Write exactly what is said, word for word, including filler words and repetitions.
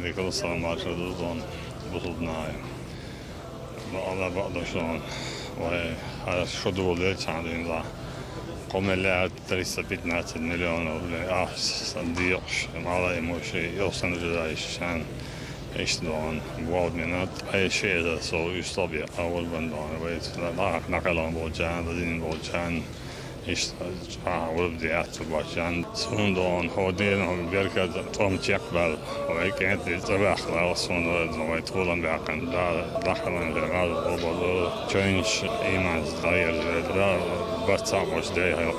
Дикал салам башха ду дон бусулбанай. Баъла баъдошон. Вай, хара шо ду лечан дин за. Кхо миллиард триста пятнадцать миллионов ле, а, сан диёш, мала имущий, ёсан жирающан. Ишт дон, болбинат, ай шеда со уж тобе, а вот бандон, вай, на, на, накалон болчан, дин болчан. Ишт, а, вот диат болчан. Сундон, ходин, берка, том чек бал. Вай кент, цабах, ла, сундон, вай, тулан бакан, да, дахалан, да, оболу, чойнш, иман, да, да, баца, ош, да,